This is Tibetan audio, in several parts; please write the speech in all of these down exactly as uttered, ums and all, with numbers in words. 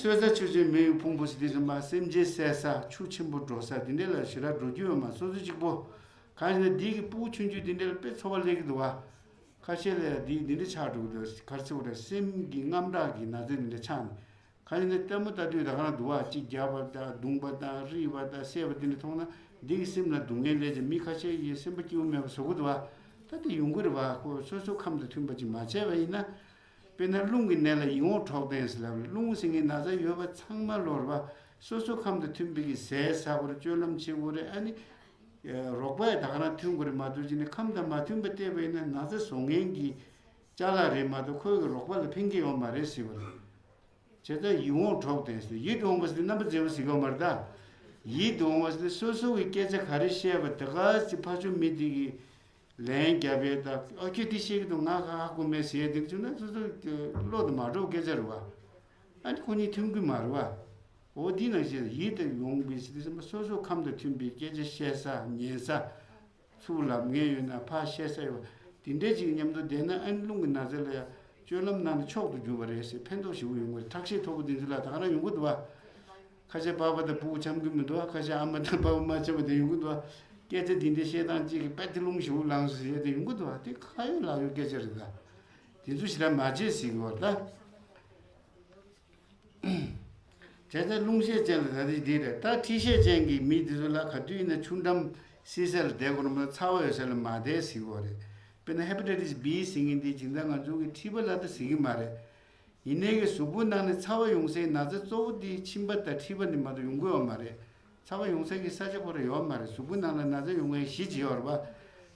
གསོད་ས་ཆུ་ཆེན་མེ་ཡི་ཕུང་པོ་ཟེར་དུས་ཙམ་པ་སེམས་ཅན་བསད་ས་ཆུ་ཆེན་པོ་འགྲོ་ས་དེ་འདྲ་ལ་ཞེ་དྲག་འགྲོ་རྒྱུ་ཡོད་མ་རེད། སོ་སོ་གཅིག་པོ་གང་ཞིག་ན་འདི་གི་སྤུ་གུ་ཆུང་ཆུང་དེ་འདྲ་ལ་དཔེ་ཚོར་བ་སླེབས་ཀྱི་འདུག་བ། ཁ་ཤས་ལ་ཡང་འདི་འདི་འདྲ་ཆགས་འགྲོ་གི་འདུག་ག་རེ་ཟེར་དགོས་རེད། སེམས་ཀྱི་དངངས་སྐྲག་གི་ན་ཚ་འདི་འདྲ་ཆགས་ནས། གང་ཡིན་ན་ལྟད་མོ་ལྟ་དུས་ད་ག་རང་འདུག་བ། གཅིག་རྒྱག་པ་དང་རྡུང་པ་དང་རིལ་བ་དང་བསད་པ་འདི་འདྲ་མཐོང་ན་འདི་གི་སེམས་ལ་སྡུག་བསྔལ་སླེབས་ཀྱི། མི་ཁ་ཤས་ཀྱི་སེམས་པ་སྐྱིད་པོ་མེད་པ་བཟོ་གི་འདུག་བ། ད་དེ་ཡོང་གི་རེད་བ། ཁོ་སོ་སོ་ཁམས་དང་མཐུན་པ་ཅིག་མ་བྱས་པ་ཡིན་ན། དཔེར་ན་རླུང་གི་ནད་ལ་ཡིད་འོང་གྲོགས་ལྡན་ཟེར་ལབ་རེད། རླུང་ཟེར་མཁན་ན་ཚ་ཡོད་པ་ཚང་མ་ལོར་བ། སོ་སོ་ཁམས་དང་མཐུན་པའི་གི་ཟས་ཟ་དགོས་རེད། སྤྱོད་ལམ་བྱེད་དགོས་རེད། ཨ་ནི་རོགས་པ་ཡང་ད་ག་རང་མཐུན་དགོས་རེད་མ་གཏོགས་ཅིག་ནི་ཁམས་དང་མ་མཐུན་པ་བལྟས་པ་ཡིན་ན་ན་ཚ་བཟོ་མཁན་གྱི་ཅ་ལག་རེད་མ་གཏོགས་ཁོའི་གི་རོགས་པ་ལ་ཕན་གྱི་ཡོད་མ་རེད་ཟེར་བ་རེད། བྱས་ཙང་ཡིད་འོང་གྲོགས་ལྡན་ཟེར། ཡིད་དུ་འོང་བ་ཟེར་དེ་རྣམ་པར་མཛེས་པ་ཟེར་གྱི་ཡོད་མ་རེད་ད། ཡིད་དུ་འོང་བ་ཟེར་དེ་སོ་སོ་གི་སྐད་ཆ་ག་རེ་བཤད་པ་དེ་ག་ཚོད་ཕར་ཕྱོགས་མི་དེ་གིས་ལན་རྒྱབ་པའི་ད་ཨ་ཁྱོད་དེ་བཤད་ཀྱི་འདུག་ང་ཧ་ཧ་གོ་མེད་ཟེར་ཡས་དེ་བྱུང་ན་སོ་སོ་བློ་དང་མ་འགྲོ་བའི་སྐད་ཆ་རེད་བ། ཨ་ནི་ཁོ་གཉིས་མཐུན་གྱི་མ་རེད་བ། འོ་དེ་ནང་བཞིན་ཡིད་དུ་འོང་བའི་ཟེར་དུས་ཙམ་པ་སོ་སོ་ཁམས་དང་མཐུན་པའི་སྐད་ཆ་བཤད་ས་ཉན་ས། ཚུར་ལབ་མཁན་ཡོད་ན་ཕར་བཤད་ས་ཡོད། དེ་འདྲའི་ཅིག་མཉམ་དུ་བསྡད་ན་ཨ་ནི་རླུང་གི་ན་ཚ་ལ་ཡང་སྤྱོད་ལམ་གནང་ན་མཆོག་ཏུ་གྱུར་པ་རེད་ཟེར་ཕན་ཐོགས་ཞེ་པོ་ཡོང་གི་རེད། ཁྲག་ཤེད་མཐོ་པོ་དེ་ཚོ་ལ་ད་ག་རང་ཡོང་གི་འདུག་བ། ཁ་ཤས་པ་ཕ་དང་ཕྲུ་གུ་འཆམ་གི་མི་འདུག་བ། ཁ་ཤས་ཨ་མ་དང་པ་ཕ་མ་འཆམ་པ་དེ་ཡོང་གི་འདུག་བ། སྐད་ཆ་དེ་འདྲའི་བཤད་སྟངས་གཅིག་གིས་དཔེ་དེ་རླུང་ཞེ་པོ་ལངས་སོང་ཟེར་ཡས་དེ་ཡོང་གི་འདུག་བ། དེ་ཁ་ཡོད་ལག་ཡོད་སྐད་ཆ་རེད་ད། དེ་ཚོ་ཞེ་དྲག་མ་བྱེད་ཟེར་གི་བ་ད། བྱས་ཙང་རླུང་ཤས་ཅན་ལ་ད་དེ་འདི་རེད། ད་མཁྲིས་ཤས་ཅན་གྱི་མི་དེ་ཚོ་ལ་ག་དུས་ཡིན་ན་ཆུ་འགྲམ་བསིལ་ས་ལ་བསྡད་དགོས་རེད་མ་གཏོགས་ཚ་བ་ཡོད་ས་ལ་མ་བསྡད་ཟེར་གྱི་ཡོད་རེད། དཔེར་ན་ཧེ་པ་ཊའི་ཊི་སི་བི་ཟེར་མཁན་དེ་སྦྱིན་བདག་ང་ཚོ་གི་མཁྲིས་པ་ལ་ད་ཟེར་གྱི་མ་རེད། ཡིན་ནའི་གི་གཟུགས་པོ་ནང་ནས་ཚ་བ་ཡོང་སའི་ན་ཚ་གཙོ་བོ་དེ་མཆིན་པ་དང་མཁྲིས་པ་ནས་མ་གཏོགས་ཡོང་གི་ཡོད་མ་རེད། ཚ་བ་ཡོང་ས་གི་ས་ཆ་ཁོ་རང་ཡོད་མ་རེད། གཟུགས་པོ་ནང་ལ་ན་ཚ་ཡོང་བའི་གཞི་ཅིག་ཡོད་རེད་པ།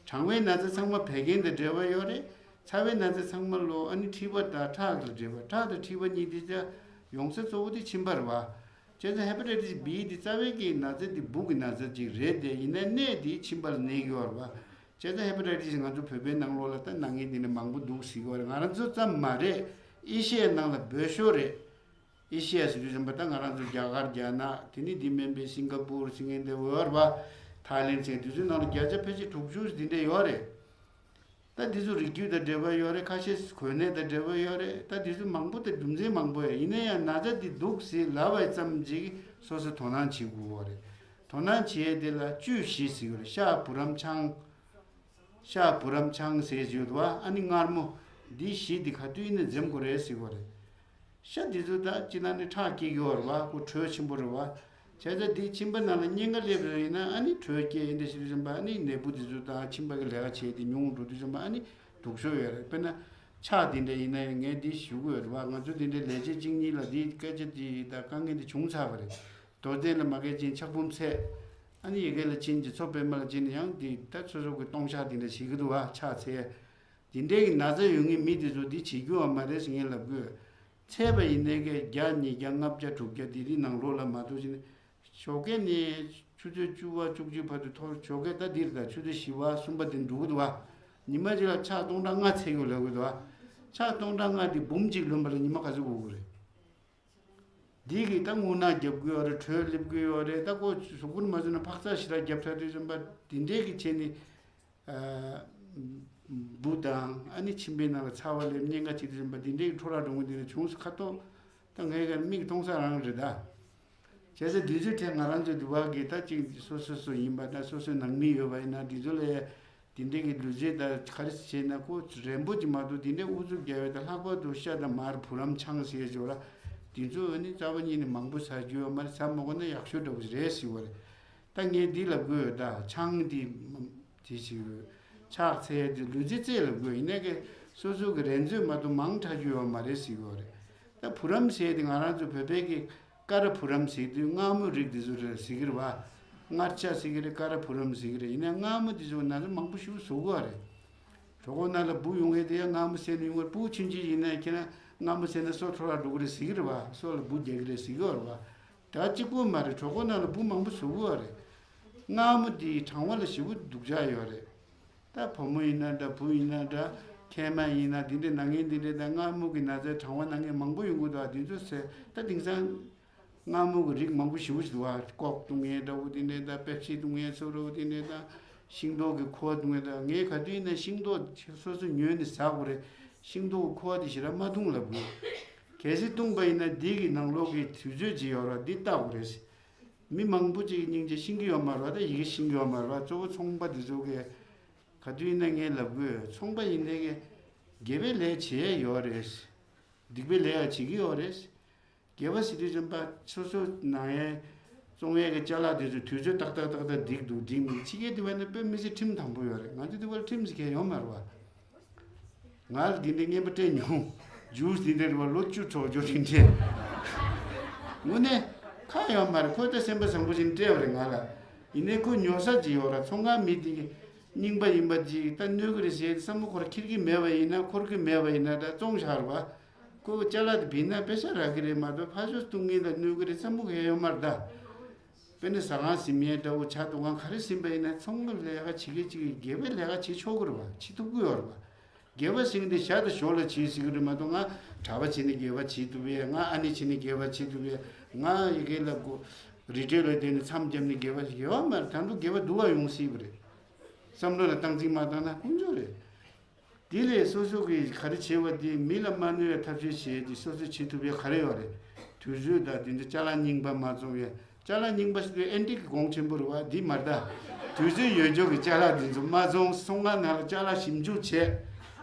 གྲང་བའི་ན་ཚ་ཚང་མ་བད་ཀན་དང་འབྲེལ་བ་ཡོད་རེད། ཚ་བའི་ན་ཚ་ཚང་མ་ལོ་ཨ་ནི་མཁྲིས་པ་དང་ཁྲག་ལ་འབྲེལ་བ། ཁྲག་དང་མཁྲིས་པ་གཉིས་དེ་ཆ་ཡོང་ས་གཙོ་བོ་དེ་མཆིན་པ་རེད་པ། བྱས་ཙང་ཧེ་པ་ཊའི་ཊི་སི་བི་དེ་རྩ་བའི་གི་ན་ཚ་དེ་སྦུག་གི་ན་ཚ་ཅིག་རེད་དེ། ཡིན་ནའི་གནས་དེ་མཆིན་པ་ལ་གནས་ཀྱི་ཡོད་རེད་པ། བྱས་ཙང་ཧེ་པ་ཊའི་ཊི་སི་ང་ཚོ་བོད་པའི་ནང་ལོགས་ལ་ད་ན་མཁན་དེ་འདྲ་མང་པོ་འདུག་ཟེར་གྱི་ཡོད་རེད། ང་རང་ཚོ་ཙམ་མ་རེད། ཨེ་ཤི་ཡའི་ནང་ལ་འབོལ་ཤོག་རེད། ཨེ་ཤི་ཡ་ཟེར་དུས་ཙམ་པ་ད་ང་རང་ཚོ་རྒྱ་གར་རྒྱ་ནག་དེ་ནི་འདི་མིན་པའི་སིང་ག་པུར་ཟེར་མཁན་དེ་ཡོད་རེད་པ། ཐའི་ལེན་ཟེར་དུས་ཚོད་ནང་ལ་བརྒྱ་ཆ་ཕལ་ཆེར་དྲུག་ཅུ་འདི་འདྲ་ཡོད་རེད། ད་འདི་ཚོ་རིགས་རྒྱུད་དང་འབྲེལ་བ་ཡོད་རེད། ཁ་ཤས་གོས་གནས་དང་འབྲེལ་བ་ཡོད་རེད། ད་འདི་ཚོ་མང་པོ་དང་རྒྱུ་མཚན་མང་པོ་ཡོད། ཡིན་ན་ཡང་ན་ཚ་འདི་འདུག་ཟེར་ལབ་པ་ཙམ་གྱིས་སོ་སོ་དོ་སྣང་བྱེད་དགོས་པ་རེད། དོ་སྣང་བྱེད་ཡས་དེ་ལ་བཅུད་བཞི་ཟེར་གྱི་ཡོད་རེད། ཤ་བུ་རམ་ཆང་། ཤ་བུ་རམ་ཆང་ཟེར་ཡོད་དོ། ཨ་ནི་མངར་མོ། འདི་བཞི་འདི་ག་དུས་ཡིན་ན་འཛེམ་དགོས་རེད་ཟེར་བ་རེད། ཤ་འདི་ཚོ་ད་སྤྱིར་བཏང་ནི་ཁྲག་སྐྱེད་ཀྱི་ཡོད་རེད་བ། ཁོ་དྲོད་ཆེན་པོ་རེད་བ། བྱས་ཙང་འདི་མཆིན་པ་ནང་ལ་གཉན་ཁ་སླེབས་པ་ཡིན་ན་ཨ་ནི་དྲོད་སྐྱེད་འདི་ཞིག་དུས་ཙམ་པ་ཨ་ནི་ནད་འབུ་འདི་ཚོ་དང་མཆིན་པ་གི་ལས་ཀ་བྱེད་དེ་ཉུང་འགྲོ་དུས་ཙམ་པ་ཨ་ནི་སྡུག་ཤོས་ཡོད་རེད། དཔེར་ན་ཕྱག་འདི་འདྲ་ཡིན་ན་ཡང་ངས་འདི་ཞུ་གི་ཡོད་རེད་བ། ང་ཚོ་འདི་འདྲའི་ལས་བྱེད་གཅིག་གཉིས་ལ་འདི་སྐད་ཆ་འདི་དང་དཀའ་ངལ་འདི་བྱུང་ཚར་བ་རེད། རྡོར་གདན་ལ་མ་གལ་ཕྱིན་ཕྱག་འབུམ་ཚད། ཨ་ནི་ཡ་གི་ལ་ཕྱིན་གྱི་མཚོ་པདྨ་ལ་ཕྱིན་ནས་ཡང་འདི་ད་སོ་སོ་གི་གཏོང་ཤག་འདི་འདྲ་བྱེད་ཀྱི་འདུག་བ། ཕྱག་འཚལ། འདི་འདྲའི་གི་ན་ཚ་ཡོད་མཁན་མི་དེ་ཚོ་འདི་བྱེད་རྒྱུ་བ་མ་རེད་ཟེར་ངས་ལབ་དགོས། ཚད་པ་ཡིན་ནའི་གི་བརྒྱ་ཉིས་བརྒྱ་ལྔ་བརྒྱ་དྲུག་བརྒྱ་འདི་རིགས་ནང་ལོགས་ལ་མ་གཏོགས་ཕྱིན་ནས་ཞོགས་ཀས་ནས་ཆུ་ཚོད་བཅུ་པ་བཅུ་གཅིག་བར་དུ་འཐོར། ཞོགས་ཀས་ད་འདིར་ད་ཆུ་ཚོད་བཞི་པ་གསུམ་པ་དེ་འགྲོ་གི་འདུག་བ། ཉི་མ་གཅིག་ལ་ཕྱག་སྟོང་ཕྲག་ལྔ་འཚལ་དགོས་ལབ་གི་འདུག་བ། ཕྱག་སྟོང་ཕྲག་ལྔ་འདི་འབུམ་གཅིག་ལོན་པ་ལ་ཉི་མ་ག་ཚོད་འགོར་གི་རེད། འདི་གིས་ད་རྔུལ་ནག་རྒྱབ་ཀྱི་ཡོད་རེད། དྲོད་སླེབས་ཀྱི་ཡོད་རེད། ད་ཁོ་གཟུགས་པོར་མ་བཟོས་ན་འཕག་འཚག་ཞེ་དྲག་རྒྱབ་ཚར་དུས་ཙམ་པ་འདི་འདྲས་ཀྱི་བྱས་ནས་འབུ་དང་ཨ་ནི་མཆིན་པའི་ནང་ལ་ཚ་བ་སླེབས་གཉན་ཁ་བྱེད་དུས་ཙམ་པ་འདི་འདྲས་ཀྱི་འཕྲོ་བརླག་འགྲོ་མཁན་འདི་འདྲ་བྱུང་སོང་ཁ་ཐོག་ད་ངས་ག་མིག་མཐོང་ས་རང་རེད་ད། བྱས་ཙང་དུས་ཚོད་དེ་ང་རང་ཚོ་འདི་བ་གི་ད་ཅིག་སོ་སོ་སོ་ཡིན་པ་ད་སོ་སོའི་ནང་མི་ཡོད་པ་ཡིན་ན་འདི་ཚོ་ལ་དེ་འདྲའི་གི་ལུས་རྩལ་དང་ག་རེ་བྱས་ན་ཁོ་རན་པོ་ཅིག་མ་གཏོགས་དེ་འདྲའི་ཨུ་ཚུགས་རྒྱག་ཡས་དང་ལྷག་པར་དུ་ཤ་དང་མར་བུ་རམ་ཆང་ཟེར་ཡས་ཅིག་ཡོད་ར། དེ་ཚོ་ཨ་ནི་རྩ་བ་ཉིད་ནས་མང་པོ་ཟ་རྒྱུ་ཡོད་མ་རེད། ཟ་མ་དགོས་ན་ཡག་ཤོས་འདྲ་པོ་ཞིག་རེད་ཟེར་བ་རེད། ད་ངས་འདི་ལབ་དགོས་ཡོད་ད། ཆང་འདི་དེ་ཞིག་ཡོད། ཕྱག་འཚལ་ཡས་དེ་ལུས་རྩལ་རྩལ་ལབ་དགོས་ཡིན་ནའི་གི་སོ་སོ་གི་རན་ཚོད་མ་གཏོགས་མང་དྲགས་རྒྱུ་ཡོད་མ་རེད་ཟེར་གི་ཡོད་རེད། ད་བུ་རམ་ཟེར་དེ་ང་རང་ཚོ་བོད་པའི་གི་ཀ་ར་བུ་རམ་ཟེར་དུས་མངར་མོ་རིགས་དེ་ཚོ་རེད་ཟེར་གི་རེད་བ། མངར་ཆ་ཟེར་གི་རེད། ཀ་ར་བུ་རམ་ཟེར་གི་རེད། ཡིན་ན་མངར་མོ་དེ་ཚོ་ན་ཚ་མང་པོ་ཞིག་བཟོ་གི་ཡོད་རེད། གྲོད་ཁོག་ནང་ལ་འབུ་ཡོང་ཡས་དེ་ཡང་མངར་མོ་བཟས་ནས་ཡོང་གི་རེད། སྤུ་གུ་ཆུང་ཆུང་ཡིན་ན་ཁྱེད་རང་མངར་མོ་བཟས་ན་སོ་འཕྲོ་བརླག་འགྲོ་གི་རེད་ཟེར་གི་རེད་བ། སོ་ལ་འབུ་རྒྱག་གི་རེད་ཟེར་གི་ཡོད་རེད་བ། ད་གཅིག་པོ་མ་རེད། གྲོད་ཁོག་ནང་ལ་འབུ་མང་པོ་བཟོ་གི་ཡོད་རེད། མངར་མོ་དེ་གྲང་བ་ལ་ཞེ་པོ་སྡུག་ཅག་ཡོད་རེད། ད་བུ་མོ་ཡིན་ན་འདྲ། བུ་ཡིན་ན་འདྲ། མཁལ་མ་ཡིན་ན་འདི་འདྲའི་ན་མཁན་འདི་འདྲའི་ད་མངར་མོ་གི་ན་ཚ་གྲང་བ་ན་མཁན་མང་པོ་ཡོང་གི་འདུག་ཨ། འདི་ཚོ་ཟེར་ད་དེང་སང་མངར་མོ་གི་རིགས་མང་པོ་ཞེ་པོ་ཞིག་འདུག་ཨ། ཀོག་བཏུང་ཡས་འདྲ་བོ་འདི་འདྲའི་ད་པེབ་སི་བཏུང་ཡས་སོ་འདྲ་བོ་འདི་འདྲའི་ད་ཤིང་ཏོག་གི་ཁུ་བ་བཏུང་ཡས། ད་ངས་ག་དུས་ཡིན་ན་ཤིང་ཏོག་སོ་སོ་ཉོས་ནས་ཟ་དགོས་རེད། ཤིང་ཏོག་གི་ཁུ་བ་དེ་ཞེ་དྲག་མ་བཏུང་ལབ་དགོས། གལ་སྲིད་བཏུངས་པ་ཡིན་ན་འདི་གི་ནང་ལོགས་ཀྱི་དུས་ཚོད་ཅིག་ཡོད་ར། འདི་བལྟ་དགོས་རེད། མི་མང་པོ་ཅིག་སྙིང་རྗེ་ཤེས་ཀྱི་ཡོད་མ་རེད་བ། ད་ཡི་གེ་ཤེས་ཀྱི་ཡོད་མ་རེད་བ། གཙོ་བོ་ཚོང་པ་འདི་ཚོ་གིས་ག་དུས་ཡིན་ན་ངས་ལབ་དགོས། ཚོང་པ་ཡིན་ནའི་གི་དགེ་བའི་ལས་བྱེད་ཡས་ཡོད་རེད། སྡིག་པའི་ལས་ཡང་བྱེད་ཀྱི་ཡོད་རེད། དགེ་བ་ཟེར་དུས་ཙམ་པ་སོ་སོ་ནང་ཡས་བཙོང་ཡས་ཀྱི་ཅ་ལག་དེ་ཚོ་དུས་ཚོད་ཏག་ཏག་ཏག་ཏག་འགྲིག་འདུག་འགྲིག་མི་འདུག་ཕྱི་རྒྱལ་དེ་བ་ནི་དཔེ་མི་སྲིད་ཁྲིམས་དམ་པོ་ཡོད་རེད། ང་ཚོ་དེ་བ་ལ་ཁྲིམས་ཟེར་མཁན་ཡོད་མ་རེད་བ། ང་ལ་འདི་འདྲའི་རྔན་པ་སྤྲད་མྱོང་། ཇུས་འདི་འདྲ་རེད་བ། ལོ་བཅུ་གྲོགས་འཇོག་དེ་འདྲས། དངོས་གནས་ཁག་ཡོད་མ་རེད། ཁོས་ད་སེམས་པ་བཟང་པོ་ཞིག་སྤྲད་པ་རེད་ང་ལ། ཡིན་ནའི་ཁོ་ཉོ་ས་ཅིག་ཡོད་ར། ཚོང་ཁང་མི་དེ་གི་རྙིང་པ་ཡིན་པ་ཅིག་ད་གནོད་གི་རེད་ཟེར་བསམ་བློ་ཁོ་ར་འཁྱེར་གི་མེད་པ་ཡིན་ན། འཁོར་གི་མེད་པ་ཡིན་ན་ད་བཙོང་བཞག་ར་བ། ཁོ་གི་ཅ་ལག་དེ་བིན་ན་པེ་ས་རག་གི་རེད་མ་གཏོགས་ཕར་ཕྱོགས་སྟོང་ཉིད་ལ་གནོད་གི་རེད་བསམ་བློ་གང་ཡང་ཡོད་མ་རེད་ད། དཔེར་ན་ཟ་ཁང་ཟིན་མཁན་འདྲ་བོ། ཇ་འཐུང་ཁང་ག་རེ་ཟིན་པ་ཡིན་ན་ཚོང་གི་ལས་ཀ་བྱེད་མཁན་ཅིག་གིས་དགེ་བའི་ལས་ཀ་བྱེད་ཆོག་གི་རེད་བ། བྱེད་ཐུབ་ཀྱི་ཡོད་རེད་བ། དགེ་བ་ཟེར་མཁན་དེ་ཞར་དང་ཞོར་ལ་བྱེད་ཟེར་གི་རེད་མ་གཏོགས། ང་གྲྭ་པ་བྱས་ནས་དགེ་བ་བྱེད་ཐུབ་པས། ང་ཨ་ནེ་བྱས་ནས་དགེ་བ་བྱེད་ཐུབ་པས། ང་ཡི་གེ་ལ་གོ་རི་ཁྲོད་ལ་བསྡད་ནས་མཚམས་བརྒྱབ་ནས་དགེ་བ་ཞིག་ཡོད་མ་རེད། ད་དུང་དགེ་བ་སྡུག་པ་ཡོང་སྲིད་པ་རེད། བསམ་བློ་ལ་སྟངས་འཛིན་མ་བཏང་ན་དཀོན་མཆོག་རེད། དེ་ལས་སོ་སོ་གིས་ག་རེ་བྱེད་པ་དེ་མི་ལ་མ་གནོད་པའི་ཐབས་ཤེས་བྱས་ཏེ་སོ་སོས་བྱེད་ཐུབ་པའི་ག་རེ་ཡོད་རེད། དུས་ཚོད་དང་དེ་འདྲ་ཅ་ལག་རྙིང་པ་མ་བཙོང་བའི། ཅ་ལག་རྙིང་པ་ཟེར་དུས་ཨེན་ཊིག་གི་གོང་ཆེན་པོ་རེད་བ། འདི་མ་རེད་ད། དུས་ཚོད་ཡོད་ཅོག་གི་ཅ་ལག་འདི་ཚོ་མ་བཙོང་། ཚོང་ཁང་ནང་ལ་ཅ་ལག་ཞིབ་འཇུག་བྱས།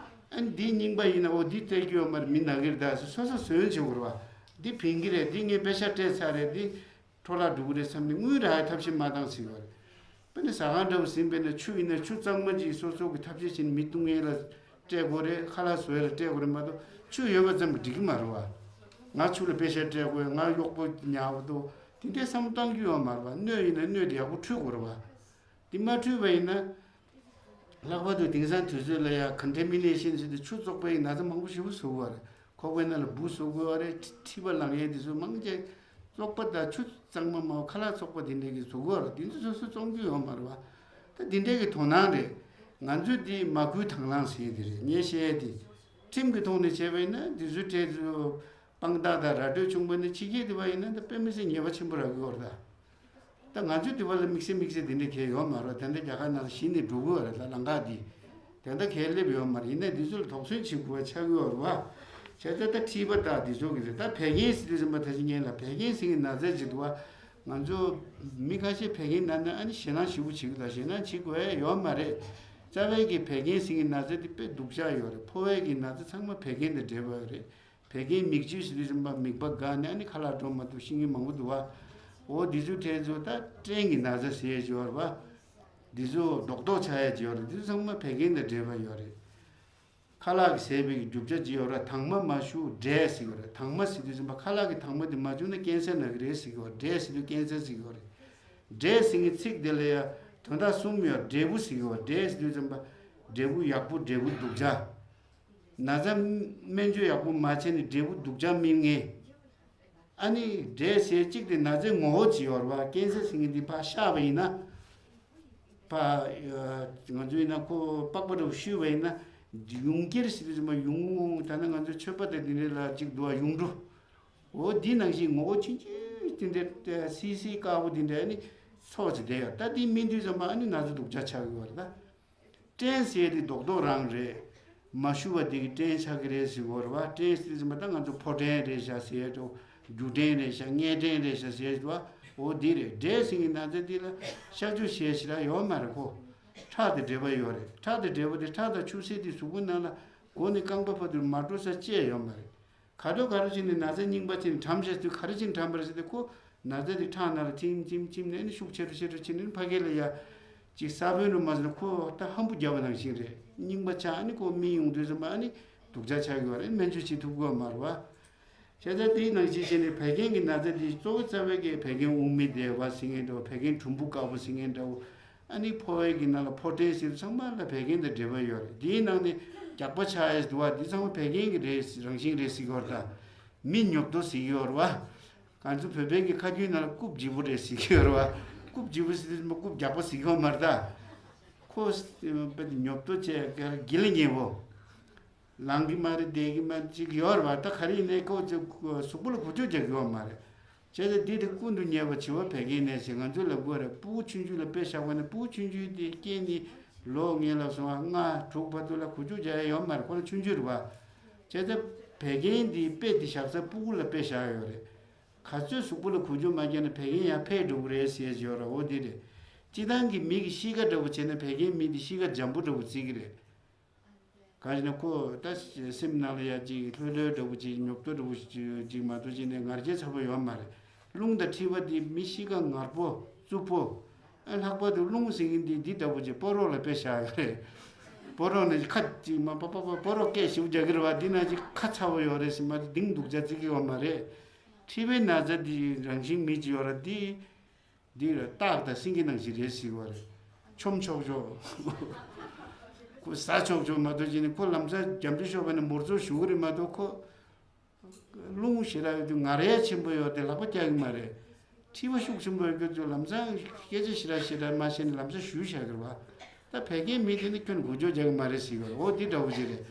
ཨ་ནི་འདི་རྙིང་པ་ཡིན་ན་འོ་འདི་སྤྲད་རྒྱུ་ཡོད་མ་རེད། མི་ན་གི་རེད་ད་ཟེར་སོ་སོ་ཟོན་བྱེད་དགོས་རེད་བ། འདི་ཕན་གི་རེད། འདི་ངས་པེ་ས་སྤྲད་ཚར་རེད། འདི་འཕྲོ་བརླག་འགྲོ་གི་རེད་བསམ་ནས་དངུལ་རག་ཡ་ཐབས་ཤེས་མ་བཏང་ཟེར་གི་རེད། དཔེར་ན་ཟ་ཁང་འདྲ་བོ་ཟིན་པས་ན་ཆུ་ཡིན་ན་ཆུ་གཙང་མ་ཅིག་སོ་སོ་གི་ཐབས་ཤེས་བྱས་ནས་མི་བཏུང་ཡས་ལ་སྤྲད་དགོས་རེད། ཁ་ལག་བཟོ་ཡས་ལ་སྤྲད་དགོས་རེད་མ་གཏོགས་ཆུ་ཡོད་པ་ཙམ་གྱིས་འགྲིག་གི་མ་རེད་བ། ང་ཆུ་ལ་པེ་ས་སྤྲད་དགོས། ང་གཡོག་པོ་ཉར་དགོས་འདུག་དེ་འདྲའི་བསམ་བློ་གཏོང་རྒྱུ་ཡོད་མ་རེད་བ། སྣོད་ཡིན་ན་སྣོད་དེ་ཡག་པོ་འཁྲུད་དགོས་རེད་བ། དེ་མ་འཁྲུད་པ་ཡིན་ན། ལྷག་པར་དུ་དེང་སང་དུས་ཚོད་ལ་ཡང་ཀོན་ཊ་མི་ནེ་ཤན་ཟེར་དུས་ཆུ་བཙོག་པའི་ན་ཚ་མང་པོ་ཞེ་པོ་བཟོ་གི་ཡོད་རེད། ཁོག་པའི་ནང་ལ་འབུ་བཟོ་གི་ཡོད་རེད། མཁྲིས་པ་ལངས་ཡས་དེ་ཚོ་མང་ཆེ་བཙོག་པ་དང་ཆུ་གཙང་མ་མ་ཁ་ལག་བཙོག་པ་དེ་འདྲས་ཀྱིས་བཟོ་གི་ཡོད་རེད། དེ་ཚོ་སོ་སོ་བཙོང་རྒྱུ་ཡོད་མ་རེད་བ། ད་དེ་འདྲས་ཀྱི་དོ་སྣང་རེད། ང་ཚོས་དེ་མ་བསྐུལ་དང་བླངས་ཟེར་ཡས་དེ་རེད། ངས་བཤད་ཡས་དེ་ཁྲིམས་ཀྱི་ཐོག་ནས་བྱས་པ་ཡིན་ན་དེ་ཚོའི་གྲས་ཚོ་དཔང་རྟགས་དང་ར་སྤྲོད་བྱུང་པ་ནི་ཕྱི་རྒྱལ་དེ་བ་ཡིན་ན་ད་དཔེ་མི་སྲིད་ཉེས་པ་ཆེན་པོ་རག་གི་ཡོད་རེད་ད། ད་ང་ཚོའི་དུས་བབ་ལ་དམིགས་བསལ་དམིགས་བསལ་དེ་འདྲ་གང་ཡང་ཡོད་མ་རེད། དེ་འདྲ་རྒྱ་གར་ནང་ལ་གཞི་ནས་འགྲོ་གི་ཡོད་རེད་ལ། ལམ་ཁ་འདི་དེ་འདྲ་གང་ཡང་སླེབས་ཡོད་མ་རེད། ཡིན་ནའི་འདི་ཚོ་ལ་དོགས་ཟོན་བྱེད་དགོས་པ་ཆགས་ཀྱི་ཡོད་རེད་བ། བྱས་ཙང་ད་མཁྲིས་པ་དང་འདི་ཚོ་གི་རེད། ད་བད་ཀན་ཟེར་དུས་ཙམ་པ་ད་ཅི་ངས་ལ་བད་ཀན་ཟེར་གྱི་ན་ཚ་ཅིག་འདུག་བ། ང་ཚོ་མི་ཁ་ཤས་བད་ཀན་ན་ན་ཨ་ནི་ཞེད་སྣང་ཞེ་པོ་བྱེད་ཀྱི་འདུག་ཞེད་སྣང་བྱེད་དགོས་ཡ་ཡོད་མ་རེད། རྩ་བའི་གི་བད་ཀན་ཟེར་གྱི་ན་ཚ་དེ་དཔེ་སྡུག་ཅག་ཡོད་རེད། ཕོ་བའི་གི་ན་ཚ་ཚང་མ་བད་ཀན་དང་འབྲེལ་བ་ཡོད་རེད། བད་ཀན་མིག་ཆུ་ཟེར་དུས་ཙམ་པ་མིད་པ་འགག་ནས་ཨ་ནི་ཁ་ལག་འགྲོ་མ་ཐུབ་ཤི་མཁན་མང་པོ་འདུག་བ། འོ་འདི་ཚོའི་གྲས་ཚོ་ད་སྐྲན་གྱི་ན་ཚ་ཟེར་ཡས་ཅིག་ཡོད་རེད་བ། འདི་ཚོ་རྡོག་རྡོག་ཆགས་ཡས་ཅིག་ཡོད་རེད། འདི་ཚོ་ཚང་མ་བད་ཀན་དང་འབྲེལ་བ་ཡོད་རེད། ཁ་ལག་གི་ཟས་པའི་གི་རྒྱུ་ཆ་ཅིག་ཡོད་རེད། དྭངས་མ་མ་ཞུ་འབྲས་ཟེར་གི་ཡོད་རེད། དྭངས་མ་ཟེར་དུས་ཙམ་པ་ཁ་ལག་གི་དྭངས་མ་དེ་མ་བྱུང་ན་ཀན་སར་ན་གི་རེད་ཟེར་གི་ཡོད་རེད། འབྲས་ཟེར་དུས་ཀན་སར་ཟེར་གི་ཡོད་རེད། འབྲས་ཟེར་མཁན་ཚིག་དེ་ལ་ཡང་དོན་དག་གསུམ་ཡོད། འབྲས་བུ་ཟེར་གི་ཡོད་རེད། འབྲས་ཟེར་དུས་ཙམ་པ་འབྲས་བུ་ཡག་པོ་འབྲས་བུ་སྡུག་ཅག་ན་ཚ་སྨན་བཅོས་ཡག་པོ་མ་བྱས་ནས་འབྲས་བུ་སྡུག་ཅག་སྨིན་མཁན། ཨ་ནི་འབྲས་ཟེར་གཅིག་དེ་ན་ཚའི་ངོ་བོ་ཅིག་ཡོད་རེད་བ། ཀན་སར་ཟེར་མཁན་འདི་ཕར་བཤགས་པ་ཡིན་ན། ཕར་ང་ཚོ་ཡིན་ན་ཁོ་པགས་པ་འདྲ་བོ་བཤུས་པ་ཡིན་ན། ཡུངས་ཀེལ་ཟེར་དུས་ཙམ་པ་ཡུངས། ད་ནི་ང་ཚོ་མཆོད་པ་དང་འདི་འདྲ་ལ་གཅིག་འདུག་བ། ཡུངས་འབྲུ། འོ་འདི་ནང་བཞིན་ངོ་བོ་ཆུང་ཆུང་དེ་འདྲ་སིལ་སིལ་དཀར་པོ་དེ་འདྲ་ནི་ཚོགས་ཀྱི་བསྡད་ཡོད། ད་འདི་སྨིན་དུས་ཙམ་པ་ཨ་ནི་ན་ཚ་སྡུག་ཅག་ཆགས་ཀྱི་ཡོད་རེད་ད། སྐྲན་ཟེར་དེ་རྡོག་རྡོག་རང་རེད། མ་ཞུ་བ་དེ་གི་སྐྲན་ཆགས་ཀྱི་རེད་ཟེར་གྱི་ཡོད་རེད་བ། སྐྲན་ཟེར་དུས་ཙམ་པ་ད་ང་ཚོ་ཕོ་སྐྲན་རེད་ཤག་ཟེར་ཡས་འགྲོ། རྒྱུ་སྐྲན་རེད་ཤག་མངལ་སྐྲན་རེད་ཤག་ཟེར་ཡས་འགྲོ་བ། འོ་འདི་རེད། འབྲས་ཟེར་གྱི་ན་ཚ་འདི་ལ་གཤག་བཅོས་བྱས་ཞེ་དྲག་ཡོད་མ་རེད་ཁོ། ཁྲག་དང་འབྲས་བུ་ཡོད་རེད། ཁྲག་དང་འབྲས་བུ་དེ་ཁྲག་དང་ཆུ་སེར་དེ་གཟུགས་པོ་ནང་ལ་འགོ་ནས་རྐང་པ་བར་དུ་མ་འགྲོ་ས་ཅི་ཡང་ཡོད་མ་རེད། ག་འགྲོ་ག་རེ་བྱས་ནས་ན་ཚ་རྙིང་པ་བྱས་ནས་གྲམ་བྱས་དུས་ག་རེ་བྱས་ནས་གྲམ་པ་རེད་ཟེར་ཏེ་ཁོ་ན་ཚ་དེ་ཁྲག་ནང་ལ་ཐིམ་ཐིམ་ཐིམ་ནས་ནི་ཤུགས་ཆེ་རུ་ཆེ་རུ་ཕྱིན་ནས་ཕ་གི་ལ་ཡ་ཅིག་ས་བོན་རུ་མ་ཟེར་ན་ཁོ་ད་ཧམ་བུ་བརྒྱབ་པ་ནང་བཞིན་རེད། རྙིང་པ་ཆགས་ཨ་ནི་ཁོ་སྨིན་ཡོང་དུས་ཙམ་པ་ཨ་ནི་སྡུག་ཅག་ཆགས་ཀྱི་ཡོད་རེད། སྨན་བཅོས་བྱེད་ཐུབ་ཀྱི་ཡོད་མ་རེད་བ། བྱས་ཙང་དེའི་ནང་བཞིན་བྱས་ནས་བད་ཀན་གྱི་ན་ཚ་དེ་གཙོ་བོ་རྩ་བའི་གི་བད་ཀན་དབུགས་མི་བདེ་བ་ཟེར་མཁན་འདྲ་བོ། བད་ཀན་གྲུམ་བུ་དཀར་པོ་ཟེར་མཁན་འདྲ་བོ། ཨ་ནི་ཕོ་བའི་གི་ནང་ལ་ཕོ་སྐྲན་ཟེར་ཚང་མ་ལ་བད་ཀན་དང་འབྲེལ་བ་ཡོད་རེད། དེའི་ནང་ནས་རྒྱགས་པ་ཆགས་ཡས་འདུག་བ། འདི་ཚང་མ་བད་ཀན་གྱི་རེད། རང་བཞིན་རེད་ཟེར་གྱི་ཡོད་རེད་ད། མི་ཉོབ་ཏོ་ཟེར་གྱི་ཡོད་རེད་བ། ང་ཚོ་བོད་པའི་གི་ཁ་རྒྱུན་ནང་ལ་རྐུབ་ལྗིད་པོ་རེད་ཟེར་གྱི་ཡོད་རེད་བ། རྐུབ་ལྗིད་པོ་ཟེར་དུས་རྐུབ་རྒྱགས་པ་ཟེར་གྱི་ཡོད་མ་རེད་ད། ཁོ་དཔེ་དེ་ཉོབ་ཏོ་བྱས་ག་རེ་དགེ་ལ་ཉེ་བོ། ལངས་ཀྱི་མ་རེད། བསྡད་ཀྱི་མ་རེད། ཅིག་ཡོད་རེད་བ། ད་ག་རེ་ཡིན་ནའི་ཁོ་ཅིག་གཟུགས་པོ་ལ་འགུལ་སྐྱོད་རྒྱག་གི་ཡོད་མ་རེད། བྱས་ཙང་འདི་དེ་ཀུན་ཏུ་རྙེད་པ་བྱི་བ་བད་ཀན་ནད་ཟེར་ང་ཚོས་ལབ་དགོས་རེད། ཕྲུ་གུ་ཆུང་ཆུང་ལ་དཔེ་བཞག་པ་ན་ཕྲུ་གུ་ཆུང་ཆུང་དེ་སྐྱེས་ནས་ལོ་ངན་ལ་སོང་བ་ལྔ་དྲུག་བར་དུ་ལ་འགུལ་སྐྱོད་རྒྱག་ཡ་ཡོད་མ་རེད། ཁོ་ན་ཆུང་ཆུང་རེད་བ། བྱས་ཙང་ བད་ཀན་འདི་དཔེ་འདི་བཞག་ས་སྤུ་གུ་ལ་དཔེ་བཞག་ཡོད་རེད། ག་ཚོད་གཟུགས་པོ་ལ་འགུལ་སྐྱོད་མ་བརྒྱབ་ན་བད་ཀན་ཡར་འཕེལ་འགྲོ་གི་རེད་ཟེར་ཡོད་རེད། འོ་འདི་རེད། སྤྱིར་བཏང་གི་མི་གི་གཤིས་ཀ་འདྲ་པོ་བྱས་ན་བད་ཀན་མི་འདི་གཤིས་ཀ་འཇམ་པོ་འདྲ་པོ་བརྩི་གི་རེད། གང་ཞེ་ན་ཁོ་ད་སེམས་ནང་ལ་ཡ་ཅིག་ལྷོད་ལྷོད་འདྲ་པོ་ཅིག་ཉོབ་ཏོ་འདྲ་པོ་ཅིག་མ་གཏོགས་ཅིག་ནས་ངར་སྐད་ཚ་པོ་ཡོད་མ་རེད། རླུང་དང་མཁྲིས་པ་འདི་མི་གཤིས་ཀ་ངར་པོ་རྩུབ་པོ། ཨ་ལྷག་པར་དུ་རླུང་ཟེར་མཁན་འདི་འདི་འདྲ་པོ་ཅིག་སྤོ་རོགས་ལ་དཔེ་བཞག་ཡོད་རེད། སྤོ་རོགས་ནི་ཁ་ཅིག་མ་པ་པ་པ་སྤོ་རོགས་སྐད་ཞིབ་རྒྱག་གི་རེད་བ། འདི་ན་ཅིག་ཁ་ཚ་པོ་ཡོད་རེད་ཟེར་མ་དེ་གདེང་སྡུག་ཅག་བརྩི་གི་ཡོད་མ་རེད། མཁྲིས་པའི་ན་ཚ་འདི་རང་བཞིན་མི་ཅིག་ཡོད་རེད་འདི། འདི་ར་སྟག་དང་སེང་གེ་ནང་བཞིན་རེད་ཟེར་བ་རེད། ཆོམ་ཆོག་ཆོག་ཁོ་ཟ་ཆོག་ཆོག་མ་གཏོགས་ཅི་ནི་ཁོ་ལམ་སང་རྒྱ་མདུན་ཤོག་པ་ནས་མུར་ཚོ་ཞུ་གི་རེད་མ་གཏོགས་ཁོ། རླུང་ཞེ་དྲག་ཡོད་དུས་ངར་ཡ་ཆེན་པོ་ཡོད་དེ་ལག་པ་རྒྱག་གི་མ་རེད། མཁྲིས་པ་ཤུགས་ཆེན་པོ་ཡོད་རྒྱུ་ཚོ་ལམ་སང་སྐད་ཆ་ཞེ་དྲག་ཞེ་དྲག་མ་བཤད་ནས་ལམ་སང་ཞུ་བཞག་གི་རེད་བ། ད་བད་ཀན་མི་དེ་ནི་ཁྱོན་འགུལ་སྐྱོད་རྒྱག་གི་མ་རེད་ཟེར་གི་རེད། འོ་འདི་འདྲ་བོ་ཅིག་རེད།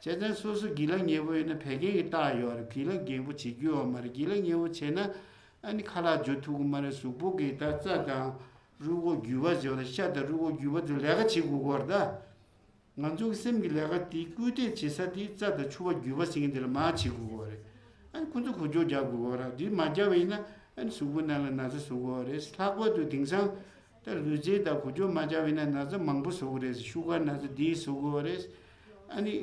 བྱས་ཙང་སོ་སོ་སྒེར་ལ་ཉེ་པོ་ཡོད་ན་བད་ཀན་གྱི་རྟགས་ཡོད་རེད། སྒེར་ལ་ཉེ་པོ་བྱེད་རྒྱུ་ཡོད་མ་རེད། སྒེར་ལ་ཉེ་པོ་བྱས་ན། ཨ་ནི་ཁ་ལག་འཇུ་ཐུབ་ཀྱི་མ་རེད། གཟུགས་པོ་གི་ད་རྩ་དང་རུས་ཁོག་རྒྱུས་པ་ཟེར་བ་ལ་ཤ་དང་རུས་ཁོག་རྒྱུས་པ་ཚོ་ལས་ཀ་བྱེད་དགོས་ཀྱི་ཡོད་རེད་ད། ང་ཚོ་གི་སེམས་ཀྱི་ལས་ཀ་དེ་སྐུལ་འདེད་བྱེད་ས་དེ་རྩ་དང་ཕྱུ་པ་རྒྱུས་པ་ཟེར་མཁན་དེ་ལ་མར་བྱེད་དགོས་ཀྱི་ཡོད་རེད། ཨ་ནི་ཁོ་ཚོ་འགུལ་སྐྱོད་རྒྱག་དགོས་ཀྱི་ཡོད་རེད། དེ་མ་བརྒྱབ་པ་ཡིན་ན་ཨ་ནི་གཟུགས་པོ་ནང་ལ་ན་ཚ་བཟོ་གི་ཡོད་རེད། ལྷག་པར་དུ་དེང་སང་ད་ལུས་རྩལ་དང་འགུལ་སྐྱོད་མ་རྒྱག་པ་ཡིན་ན་ན་ཚ་མང་པོ་བཟོ་གི་རེད། ཤུ་གར་ན་ཚ་འདི་བཟོ་གི་ཡོད་རེད། ཨ་ནི་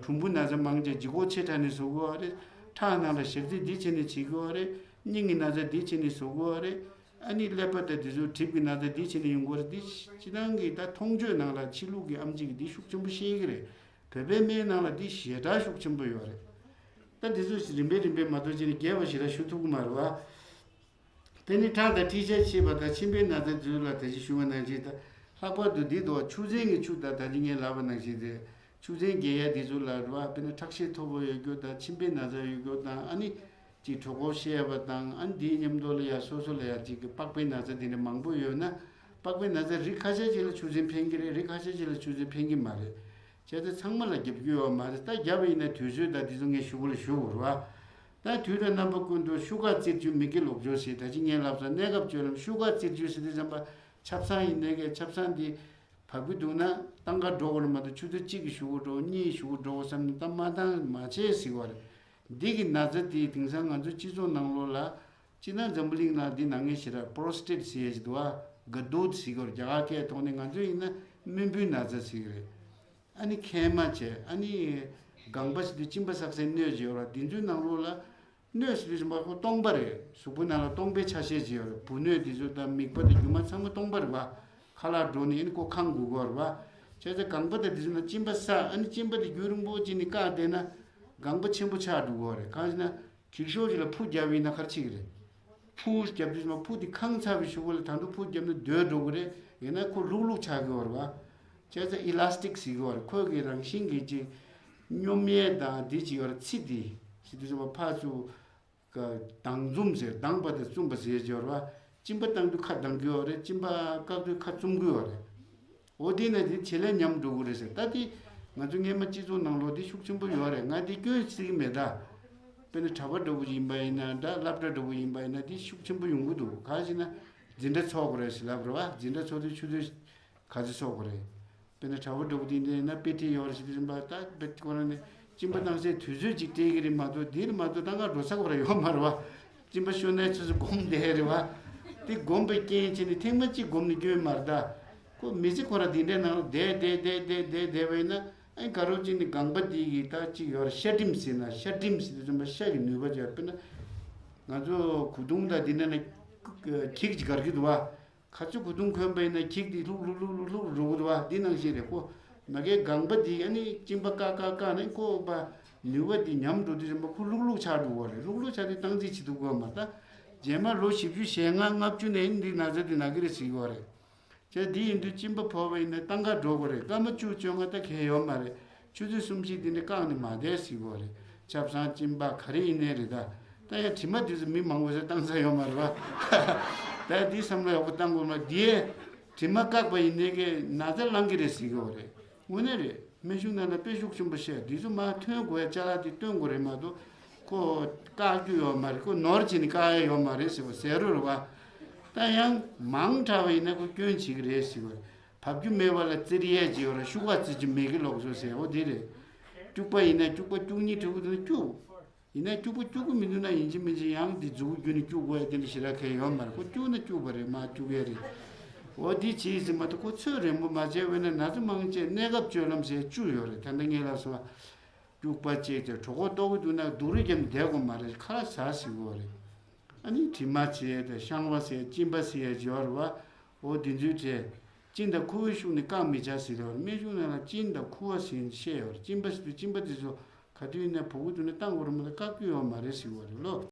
གྲུམ་བུ་ན་ཚ་མང་ཆེ་ལྗིད་ཁོག་ཆེ་དྲགས་ནས་བཟོ་གི་ཡོད་རེད། ཁྲག་ནང་ལ་ཞག་ཚི་འདི་བྱས་ནས་བྱེད་ཀྱི་ཡོད་རེད། སྙིང་གི་ན་ཚ་འདི་བྱས་ནས་བཟོ་གི་ཡོད་རེད། ཨ་ནི་ཀླད་པ་དང་དེ་ཚོ་གྲིབ་ཀྱི་ན་ཚ་འདི་བྱས་ནས་ཡོང་གི་ཡོད་རེད། འདི་སྤྱིར་བཏང་གི་ད་མཐོང་ཆོས་ནང་ལ་ཕྱི་ལུགས་ཀྱི་ཨེམ་ཆི་གིས་འདི་ཤུགས་ཆེན་པོ་བཤད་ཀྱི་རེད། བོད་པའི་སྨན་ནང་ལ་འདི་ཞེ་དྲག་ཤུགས་ཆེན་པོ་ཡོད་རེད། ད་འདི་ཚོ་རིམ་པས་རིམ་པས་མ་གཏོགས་ཅི་ནས་རྒྱས་པ་ཞེ་དྲག་ཞུ་ཐུབ་ཀྱི་མ་རེད་བ། དེ་ནི་ཁྲག་དང་མཁྲིས་ཆ་ཆེ་བ་དང་མཆིན་པའི་ན་ཚ་འདི་ཚོ་ལ་ད་ཅི་ཞུ་བ་ནང་བཞིན་དང་། ལྷག་པར་དུ་འདི་དོ་ཆུ་ཚན་གྱི་ཆུ་དང་ད་ཅི་ངས་ལབ་པ་ནང་བཞིན་རེད། ཆུ་ཚན་རྒྱས་ཡ་འདི་ཚོ་ལ་རེད་བ། དཔེར་ན་ཁྲག་ཤེད་མཐོ་པོ་ཡོད་རྒྱུ་དང་མཆིན་པའི་ན་ཚ་ཡོད་རྒྱུ་དང་ཨ་ནི། ཅིག་གྲོད་ཁོག་བཤལ་བ་དང་ཨ་ནི་འདིའི་མཉམ་དུ་ལ་ཡ་སོ་སོ་ལ་ཡ་ཅིག་གི་པགས་པའི་ན་ཚ་འདི་འདྲ་མང་པོ་ཡོད་ན། པགས་པའི་ན་ཚ་རིགས་ཁ་ཤས་ཅིག་ལ་ཆུ་ཚན་ཕན་གྱི་རེད། རིགས་ཁ་ཤས་ཅིག་ལ་ཆུ་ཚན་ཕན་གྱི་མ་རེད། བྱས་ཙང་ཚང་མ་ལ་རྒྱབ་རྒྱུ་ཡོད་མ་རེད། ད་རྒྱབ་པ་ཡིན་ན་དུས་ཚོད་དང་འདི་ཚོ་ངས་ཞུ་གི་ལ་ཞུ་དགོས་རེད་བ། ད་དུས་དང་རྣམ་པ་ཀུན་ཏུ་ཤུགས་ཁ་བཙིར་རྒྱུ་མི་དགེ་ལོག་སྦྱོར་ཞེས་ད་ཅི་ངས་ལབ་ས་གནས་སྐབས་སྤྱོད་ལམ་ཤུགས་ཁ་བཙིར་རྒྱུ་ཟེར་དུས་ཙམ་པ་ཆབ་གསང་ཡིན་ནའི་གི་ཆབ་གསང་འདི། བབས་ཀྱི་འདུག་ན་སྟོན་ཀ་འགྲོ་དགོས་རེད་མ་གཏོགས་ཆུ་ཚོད་གཅིག་གི་གཞུག་གུ་འགྲོ་གཉིས་གཞུག་གུ་འགྲོ་བསམ་ནས་ད་མ་བཏང་མ་བྱེད་ཟེར་བ་རེད། འདི་གི་ན་ཚ་དེ་དེང་སང་ང་ཚོ་སྤྱི་ཚོགས་ནང་ལོགས་ལ་སྤྱིར་ན་འཛམ་བུ་གླིང་ནང་འདི་ནང་ངན་ཞེ་དྲག་པོ་རོ་སི་ཊེཊ་ཟེར་ཡས་ཞིག་འདུག་ཨ། དགའ་སྡུག་ཟེར་གྱི་ཡོད་རེད། རྒྱ་གར་སྐད་ཐོག་ནས། ང་ཚོ་ཡིན་ན་རྨེན་བུའི་ན་ཚ་ཟེར་གྱི་རེད། ཨ་ནི་མཁལ་མ་བྱས། ཨ་ནི་སྒང་པ་ཞིག་ཏུ་གཅིན་པ་བསགས་སའི་སྣོད་ཅིག་ཡོད་རེད། འདི་ཚོའི་ནང་ལོགས་ལ། སྣོད་ཟེར་དུས་ཙམ་པ་ཁོ་སྟོང་པ་རེད། གཟུགས་པོ་ནང་ལ་སྟོང་པའི་ཆ་ཤས་ཅིག་ཡོད་རེད། བུ་སྣོད་དེ་ཚོ་དང་མིད་པ་དང་རྒྱུ་མ་ཚང་མ་སྟོང་པ་རེད་བ། ཁ་ལག་འགྲོ་ནས་ཨ་ནི་ཁོ་ཁེངས་དགོས་ཀྱི་ཡོད་རེད་བ། བྱས་ཙང་སྒང་པ་དང་དེ་ཚོ་ནང་གཅིན་པ་བསགས། ཨ་ནི་གཅིན་པ་དེ་རྒྱུན་རིང་པོ་ཅིག་ནས་བཀག་བསྡད་ན་སྒང་པ་ཆེན་པོ་ཆགས་འགྲོ་གི་ཡོད་རེད། གང་ཞེ་ན། འགྱིག་ཤོག་ཅིག་ལ་ཕུ་བརྒྱབ་ཡིན་ན་ག་རེ་བྱེད་ཀྱི་རེད། ཕུ་བརྒྱབ་དུས་ཙམ་པ་ཕུ་དེ་ཁེངས་ཚར་བའི་གཞུག་གུ་ལ་ད་དུང་ཕུ་བརྒྱབ་ན་རྡོལ་འགྲོ་གི་རེད། ཡིན་ན་ཁོ་ལྷུག་ལྷུག་ཆགས་ཀྱི་ཡོད་རེད་བ། བྱས་ཙང་ཨི་ལ་སི་ཊིག་ཟེར་གྱི་ཡོད་རེད། ཁོ་གི་རང་བཞིན་གྱི་ཅིག་སྙོམས་ཡས་དང་འདི་ཅིག་ཡོད་རེད། ཚིགས་འདི་ཟེར་དུས་ཙམ་པ་ཕར་ཚུར་གདངས་འཛུམ་ཟེར། གདངས་པ་དང་འཛུམ་པ་ཟེར་གྱི་ཡོད་རེད་བ། གཅིན་པ་བཏང་དུས་ཁ་གདངས་ཀྱི་ཡོད་རེད། གཅིན་པ་བཀག་དུས་ཁ་བཙུམ་གྱི་ཡོད་རེད། འོ་དེ་ནས་དེ་བྱེད་ལས་ཉམས་འགྲོ་གི་རེད་ཟེར། ད་དེ་ང་ཚོ་སྔས་མ་སྤྱི་ཚོགས་ནང་ལོགས་དེ་ཤུགས་ཆེན་པོ་ཡོད་རེད། ང་དེ་སྐྱོན་ཟེར་གྱི་མེད་ད། དཔེར་ན་གྲྭ་པ་འདྲ་བོ་ཡིན་པ་ཡིན་ན་འདྲ། སློབ་གྲྭ་འདྲ་བོ་ཡིན་པ་ཡིན་ན་དེ་ཤུགས་ཆེན་པོ་ཡོང་གི་འདུག་གང་ཞེ་ན། འཛིན་གྲྭ་ཚོགས་དགོས་རེད་ཟེར་ལབ་རེད་བ། འཛིན་གྲྭ་ཚོགས་དུས་ཆུ་ཚོད་ག་ཚོད་ཚོགས་དགོས་རེད། དཔེར་ན་གྲྭ་པ་འདྲ་བོ་དེ་འདྲ་ཡིན་ན་དཔེ་ཁྲིད་ཡོད་རེད་ཟེར་དུས་ཙམ་པ། ད་དཔེ་ཁོ་རང་ནས་གཅིན་པ་བཏང་སའི་དུས་ཚོད་ཅིག་སྤྲད་ཀྱི་རེད་མ་གཏོགས་འདིར་མ་གཏོགས་ད་ག་འགྲོ་ས་ཁོ་རང་ཡོད་མ་རེད་བ། གཅིན་པ་ཤོར་ནའི་ཆུ་ཚོད་སྒོམ་བསྡད་རེད་བ། དེ་སྒོམ་པའི་རྐྱེན་བྱས་ནས་ཐེངས་མ་གཅིག་སྒོམ་ནས་སྐྱོན་མ་རེད་ད། ཁོ་མི་ཚེ་ཁོ་རང་དེ་འདྲའི་ནང་ལ་བསྡད་བསྡད་བསྡད་བསྡད་བསྡད་བསྡད་པ་ཡིན་ན། ཨ་ནི་ག་རོ་གཅིག་ནི་སྒང་པ་འདི་གི་ད་གཅིག་ཡོད་རེད། ཤ་སྒྲིམ་ཟེར་ན། ཤ་སྒྲིམ་ཟེར་དུས་ཙམ་པ་ཤ་གི་ནུས་པ་ཅིག་ཡོད་རེད། དཔེར་ན་ང་ཚོ་གོས་ཐུང་དང་འདི་འདྲ་ན་འགྱིག་ཅིག་འགར་གྱི་འདུག་བ། ག་ཚོད་གོས་ཐུང་གོན་པ་ཡིན་ན་འགྱིག་འདི་ལྷུག་ལྷུག་ལྷུག་ལྷུག་ལྷུག་འགྲོ་གི་འདུག་བ། འདི་ནང་བཞིན་རེད། ཁོ་མ་གིའི་སྒང་པ་འདི་ཨ་ནི་གཅིན་པ་བཀག་བཀག་བཀག་ནས་ཁོ་པ་ནུས་པ་འདི་ཉམས་འགྲོ་དུས་ཙམ་པ་ཁོ་ལྷུག་ལྷུག་ཆགས་འགྲོ་གི་རེད། ལྷུག་ལྷུག་ཆགས་དུས་སྟངས་འཛིན་བྱེད་ཐུབ་ཀྱི་ཡོད་མ་རེད། ད་རྗེས་མ་ལོ་བཞི་བཅུ་ཞེ་ལྔ་ལྔ་བཅུ་ནས་འདི་ན་ཚ་འདི་ན་གི་རེད་ཟེར་གྱི་ཡོད་རེད། བྱས་འདི་ཡིན་དུས་གཅིན་པ་ཕོག་པ་ཡིན་ན་སྟོན་ཀ་འགྲོ་དགོས་རེད། སྐར་མ་བཅུ་བཅོ་ལྔ་ད་གས་ཡོད་མ་རེད། ཆུ་ཚོད་གསུམ་བཞི་འདི་འདྲ་བཀག་ནས་མ་བསྡད་ཟེར་གྱི་ཡོད་རེད། ཆབ་གསང་གཅིན་པ་ག་རེ་ཡིན་ནའི་རེད་ད། ད་ཡང་དྲི་མ་དེ་ཚོ་མི་མང་པོ་ཚོས་བཏང་ས་ཡོད་མ་རེད་བ། ད་འདི་བསམ་བློ་ཡག་པོ་བཏང་དགོས་མ། འདིས་དྲི་མ་བཀག་པ་ཡིན་ནའི་གི་ན་ཚ་ལངས་ཀྱི་རེད་ཟེར་གྱི་ཡོད་རེད། དངོས་གནས་རེད། སྨན་གཞུང་ནང་ལ་དཔེ་ཤུགས་ཆེན་པོ་བཤད། འདི་ཚོ་མར་ཐོན་དགོས་ཡ་ཅ་ལག་འདི་སྟོན་དགོས་རེད་མ་གཏོགས་ཁོ་བཀག་རྒྱུ་ཡོད་མ་རེད། ཁོ་ནོར་བྱས་ནས་བཀག་ཡ་ཡོད་མ་རེད་ཟེར་བ་ཟེར་རོ་རེད་བ། ད་ཡང་མང་དྲགས་པ་ཡིན་ན་ཁོ་སྐྱོན་བྱེད་ཀྱི་རེད་ཟེར་བ། བབས་རྒྱུ་མེད་པ་ལ་བཙིར་ཡས་ཅིག་ཡོད་ར། ཤུགས་ཁ་བཙིར་རྒྱུ་མེད་ཀྱི་ལོག་བཟོ་ཟེར། འོ་འདི་རེད། སྐྱུག་པ་ཡིན་ན་སྐྱུག་པ་སྐྱུག་སྙིང་བྲི་དགོས་འདུག་ན་སྐྱུག་ཡིན་ན་སྐྱུག་པ་སྐྱུག་གི་མི་འདུག་ན་ཡིན་གཅིག་མིན་གཅིག་ཡང་འདི་མཛུབ་གུ་བརྒྱུད་ནས་སྐྱུག་དགོས་ཡ་དེ་འདྲ་ཞེ་དྲག་གང་ཡང་ཡོད་མ་རེད། ཁོ་སྐྱུག་ན་སྐྱུག་པ་རེད། མར་སྐྱུག་ཡ་རེད། འོ་འདི་བྱས་ཟིན་མ་གཏོགས་ཁོ་ཚོད་རན་པོ་མ་བྱས་པས་ན་ན་ཚ་མང་ཆེ་གནས་སྐབས་སྤྱོད་ལམ་ཟེར་བཅུ་ཡོད་རེད། ད་ལྟ་ངས་ལབ་སོང་བ། སྐྱུག་པ་བཅད་དེ་གྲོད་ཁོག་ལྟོགས་ཀྱི་འདུག་ན་སྡུག་རུས་བརྒྱབ་ནས་བསྡད་དགོས་མ་རེད། ཁ་ལག་ཟ་ཟེར་གྱི་ཡོད་རེད། ཨ་ནི་དྲི་མ་བྱས་དང་བཤང་བ་ཟེར་གཅིན་པ་ཟེར་ཡ་ཡོད་རེད་བ། འོ་འདི་ཚོའི་གྲས། གཅིན་དང་ཁུ་བའི་ཤུགས་ནི་བཀག་མི་བྱ་ཟེར་ཡོད་རེད། སྨན་གཞུང་ནང་ལ་གཅིན་དང་ཁུ་བ་ཟེར་བཤད་ཡོད་རེད། གཅིན་པ་ཟེར་དུས་གཅིན་པ་དེ་ཚོ་ག་དུས་ཡིན་ན་བུ་གུ་དུས་ནས་བཏང་དགོས་རེད་མ་གཏོགས་བཀག་རྒྱུ་ཡོད་མ་རེད་ཟེར་བ་རེད་ལོ།